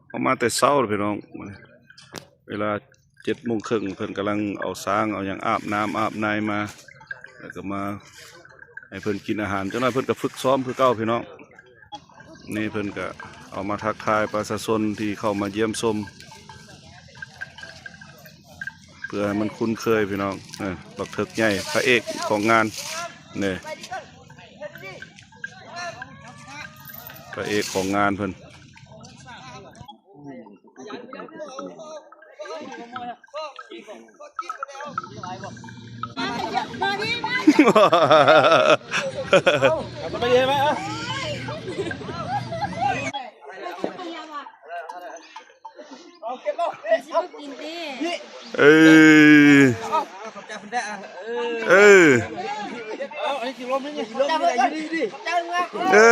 ເຮົາມາແຕ່ເຊົ້າເດີພີ່ນ້ອງ. ເວລາເຈັດໂມງເຄິ່ງ ເພິ່ນກຳລັງເອົາຊ້າງເອົາຫຍັງອາບນ້ຳອາບໃນມາ ແລ້ວກໍມາໃຫ້ເພິ່ນກິນອາຫານ. ຈັກໜ້ອຍເພິ່ນກໍຝຶກຊ້ອມຄືເກົ່າພີ່ນ້ອງ. ນີ້ເພິ່ນກໍເອົາມາທັກທາຍປະຊາຊົນທີ່ເຂົ້າມາຢ້ຽມຊົມ ເພື່ອໃຫ້ມັນຄຸ້ນເຄີຍພີ່ນ້ອງ. ເອີ ບັກເຖິກໃຫຍ່ ພະເອກຂອງງານ ນີ້ ພະເອກຂອງງານເພິ່ນ. ເອີ ເອີ ເອີ.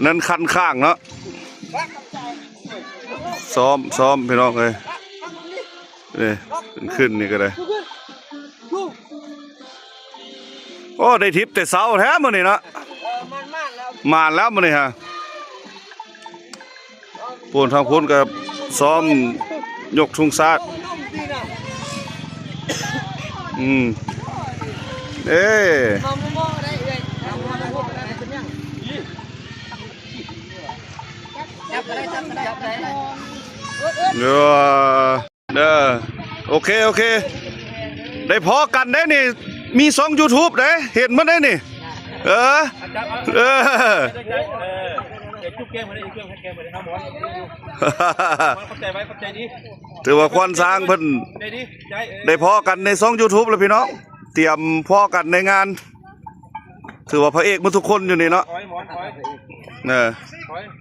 ນັ້ນຄັນຂ້າງເນາະ. ຊ້ອມ ຊ້ອມ ພີ່ນ້ອງເອີຍ. ນີ້ ຂຶ້ນນີ້ກໍໄດ້. ໂອ້ ໄດ້ທິບແຕ່ເຊົ້າແທ້ມື້ນີ້ເນາະ. ໝານແລ້ວມື້ນີ້ຮະ. ພຸ້ນ ທາງພຸ້ນກໍຊ້ອມຍົກທຸງຊາດ. ອືມ ເອີ ເອີ. ເດີ ໂອເຄ ໂອເຄ ໄດ້ພໍ້ກັນເດ້ນີ້. ມີຊ່ອງຢູທູບເດ້ ເຫັນໝົດເດ້ນີ້. ເອີ ເອີ ເອີ ຈຸບແກ້ມໄດ້ ຈຸບແກ້ມໄດ້ ນ້ຳຮ້ອນ. ຂອບໃຈໄວ້ ຂອບໃຈດີ. ຖືວ່າຄວານຊ້າງເພິ່ນ ໃຈດີ ໃຈ ເອີ ໄດ້ພໍ້ກັນໃນຊ່ອງຢູທູບແລ້ວພີ່ນ້ອງ. ຕຽມພໍ້ກັນໃນງານ. ຖືວ່າພະເອກໝົດທຸກຄົນຢູ່ນີ້ເນາະ. ເອີ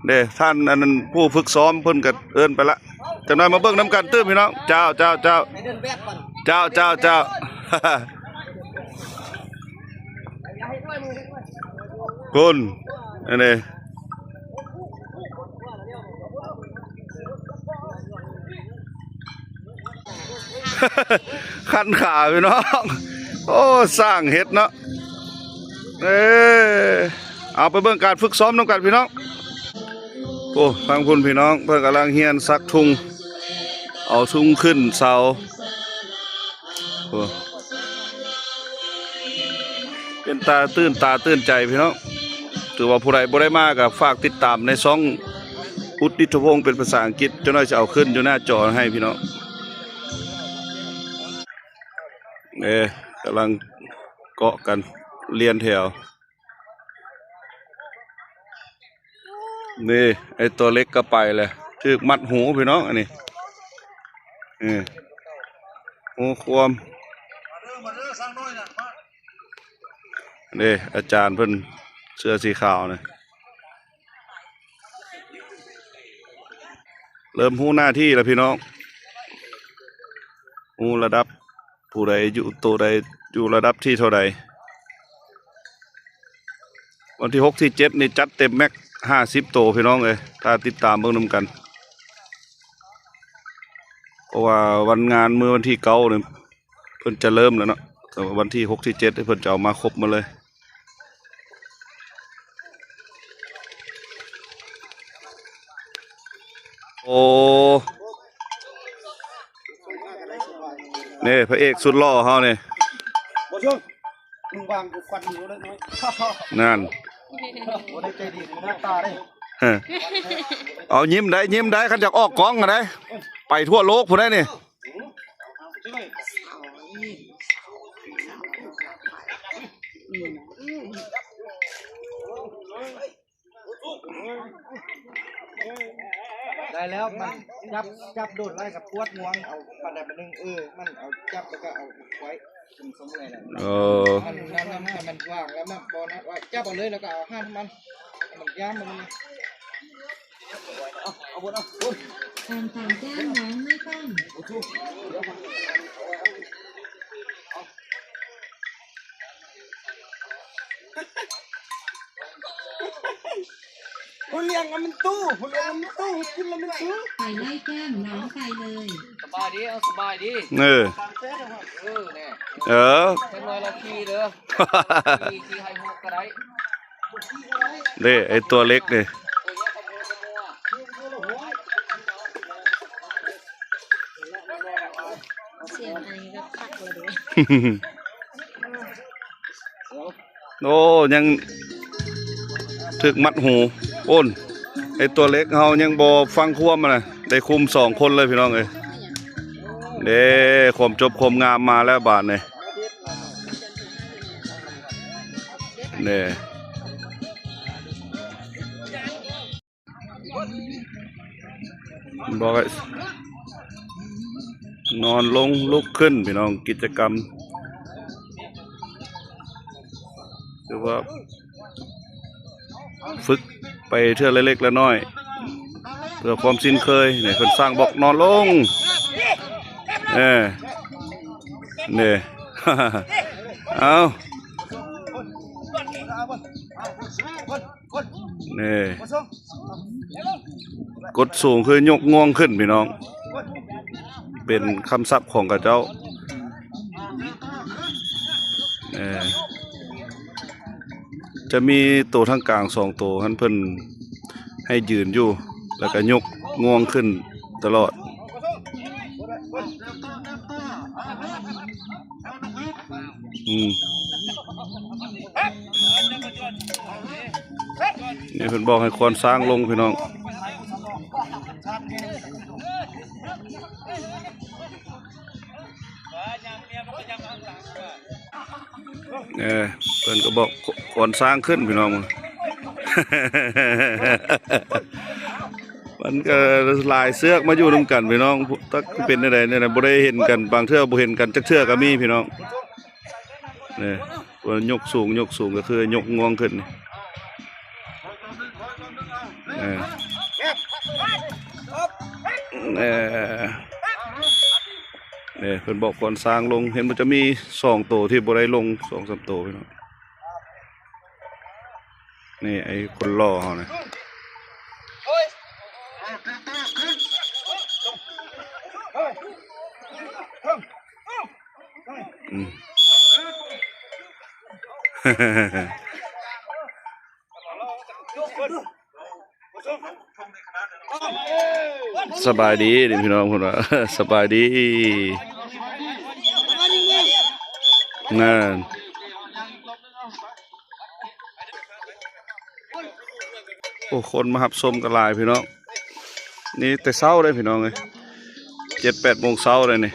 ເດ້ ທ່ານອັນນັ້ນ ຜູ້ຝຶກຊ້ອມເພິ່ນກໍເອີ້ນໄປລະ. ຈັກໜ້ອຍມາເບິ່ງນຳກັນຕື່ມພີ່ນ້ອງ. ເຈົ້າ ເຈົ້າ ເຈົ້າ ເຈົ້າ ເຈົ້າ ເຈົ້າ. ພຸ້ນ ອັນນີ້ ຄັນຂາພີ່ນ້ອງ. ໂອ້ ສ້າງເຮັດເນາະ. ເອີ ເອົາໄປເບິ່ງການຝຶກຊ້ອມນຳກັນພີ່ນ້ອງ. ໂອ້ ທາງພຸ້ນພີ່ນ້ອງ ເພິ່ນກຳລັງຮຽນສັກທຸງ ເອົາທຸງຂຶ້ນເສົາ. ໂອ້ ເປັນຕາຕື່ນຕາຕື່ນໃຈພີ່ນ້ອງ. ຖືວ່າຜູ້ໃດບໍ່ໄດ້ມາກໍຝາກຕິດຕາມໃນຊ່ອງ ອຸດດິດທະວົງ ເປັນພາສາອັງກິດ. ຈັກໜ້ອຍຊິເອົາຂຶ້ນຢູ່ໜ້າຈໍໃຫ້ພີ່ນ້ອງ. ເອີ ກຳລັງເກາະກັນລຽນແຖວ. ນີ້ ໄອ້ຕົວເລັກກໍໄປແລ້ວ ຖືກມັດຫູພີ່ນ້ອງ. ອັນນີ້ ເອີ ຫູຄວາມ. ນີ້ ອາຈານເພິ່ນເສື້ອສີຂາວນີ້ ເລີ່ມຮູ້ໜ້າທີ່ແລ້ວພີ່ນ້ອງ. ຮູ້ລະດັບ ຜູ້ໃດຢູ່ໂຕໃດ ຢູ່ລະດັບທີ່ເທົ່າໃດ. ວັນທີຫົກ ທີເຈັດນີ້ຈັດເຕັມແມັກຫ້າສິບໂຕພີ່ນ້ອງເອີຍ. ຖ້າຕິດຕາມເບິ່ງນຳກັນ ເພາະວ່າວັນງານມື້ວັນທີເກົ້ານີ້ ເພິ່ນຈະເລີ່ມແລ້ວເນາະ. ແຕ່ວ່າວັນທີຫົກ ທີເຈັດ ເພິ່ນຈະເອົາມາຄົບໝົດເລີຍ. ໂອ້ ນີ້ພະເອກສຸດຫຼໍ່ເຮົານີ້. ບໍ່ເຊີງ ມຶງວາງກູຟັນຢູ່ເລີຍນ້ອຍ. ນັ້ນ ບໍ່ໄດ້ໃຈດີໜ້າຕາເດ້. ເອີ ເອົາ ຍິ້ມໄດ້ ຍິ້ມໄດ້ ຄັນຢາກອອກກ້ອງຫັ້ນໄດ໋ ໄປທົ່ວໂລກພຸ້ນໄດ໋ນີ້. ໄດ້ແລ້ວ ມັນຈັບ ຈັບໂດນຫຼາຍກໍປວດງວງ ເອົາປານໃດປານໜຶ່ງ. ເອີ ມັນເອົາຈັບແລ້ວກໍເອົາໄວ້ ເອີ ມັນນັ້ນ ມັນວາງແລ້ວມັນບໍ່ນັ້ນໄວ້ ຈັບເອົາເລີຍ ແລ້ວກໍເອົາຫານມັນ ມັນຢ້ານມັນ. ການເຝົ້າຈ້າງນາງໄມ້ປ້ອມ. ຜູ້ລ້ຽງມັນຕູ້ ຜູ້ລ້ຽງມັນຕູ້ ກິນແລ້ວມັນຕູ້. ໄປໄລ່ຈ້າງນາງໄປເລີຍ. ບາຍດີ ເອົາ ສະບາຍດີ ເອີ ເອີ ແນ່ ເອີ ຈັກໜ່ອຍລະຂີ່ເດີ ຂີ່ ຂີ່ໃຫ້ຮູ້ກໍໄດ້ ເດ້ ໄອ້ຕົວເລັກນີ້ ສຽງໄອກໍຄັກເລີຍເດ້ ໂອ້ ຍັງຖືກມັດຫູ ໂອ້ນ ໄອ້ຕົວເລັກເຮົາຍັງບໍ່ຟັງຄວາມຫັ້ນນະ ໄດ້ຄຸມສອງຄົນເລີຍພີ່ນ້ອງເອີຍ ເດ້ ຄວາມຈົບຄວາມງາມມາແລ້ວບາດນີ້ ເດ້ ບອກໃຫ້ນອນລົງລຸກຂຶ້ນພີ່ນ້ອງ ກິດຈະກຳ ຄືວ່າຝຶກໄປເທື່ອລະເລັກລະນ້ອຍ ເພື່ອຄວາມຊິນເຄີຍ ນີ້ເພິ່ນສ້າງບອກນອນລົງ ເອີ ນີ້ ເອົາ ນີ້ ກົດສູງຄືຍົກງວງຂຶ້ນພີ່ນ້ອງ ເປັນຄຳສັບຂອງເຂົາເຈົ້າ ເອີ ຈະມີໂຕທາງກາງສອງໂຕຫັ້ນ ເພິ່ນໃຫ້ຢືນຢູ່ ແລ້ວກະຍົກງວງຂຶ້ນຕະຫຼອດ ອືມ ນີ້ເພິ່ນບອກໃຫ້ຄວານຊ້າງລົງພີ່ນ້ອງ ເອີ ເພິ່ນກໍບອກຄວານຊ້າງຂຶ້ນພີ່ນ້ອງ ມັນກໍຫຼາຍເຊືອກມາຢູ່ນຳກັນພີ່ນ້ອງ ຈັກເປັນແນວໃດແນວໃດ ບໍ່ໄດ້ເຫັນກັນ ບາງເທື່ອບໍ່ເຫັນກັນຈັກເທື່ອກໍມີພີ່ນ້ອງ ນີ້ ວ່າຍົກສູງ ຍົກສູງກໍຄືຍົກງວງຂຶ້ນນີ້ ເອີ ເອີ ເອີ ເພິ່ນບອກຄວານຊ້າງລົງ ເຫັນບໍ່ ຈະມີສອງໂຕທີ່ບໍ່ໄດ້ລົງ ສອງສາມໂຕພີ່ນ້ອງ ນີ້ໄອ້ຄົນຫຼໍ່ເຮົານະ ອືມ ສະບາຍດີນີ້ພີ່ນ້ອງເພິ່ນວ່າ ສະບາຍດີ ນັ້ນ ໂອ້ ຄົນມາຮັບຊົມກໍຫຼາຍພີ່ນ້ອງ ນີ້ແຕ່ເຊົ້າເດ້ພີ່ນ້ອງເອີຍ ເຈັດແປດໂມງເຊົ້າເດ້ນີ້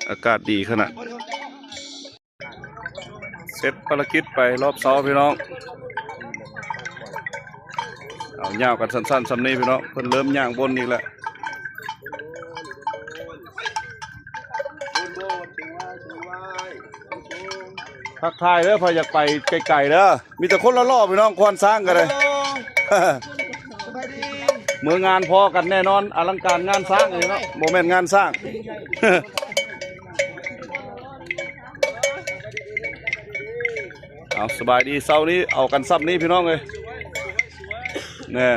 ອາກາດດີຂະໜາດ ເສັດພາລະກິດໄປລອບເຊົ້າພີ່ນ້ອງ ເອົາ ຍາວກັນສັ້ນໆ ສ່ຳນີ້ພີ່ນ້ອງ ເພິ່ນເລີ່ມຍ່າງບົນອີກແລ້ວ ທັກທາຍເດີ ໃຜຢາກໄປໄກໆເດີ ມີແຕ່ຄົນຫຼໍ່ໆ ພີ່ນ້ອງ ຄວານຊ້າງກໍໄດ້ ເມືອງານພໍ້ກັນແນ່ນອນ ອະລັງການງານຊ້າງນີ້ເນາະ ບໍ່ແມ່ນງານຊ້າງ ເອົາ ສະບາຍດີ ເຊົ້ານີ້ເອົາກັນສ່ຳນີ້ພີ່ນ້ອງເອີຍ ແນ່.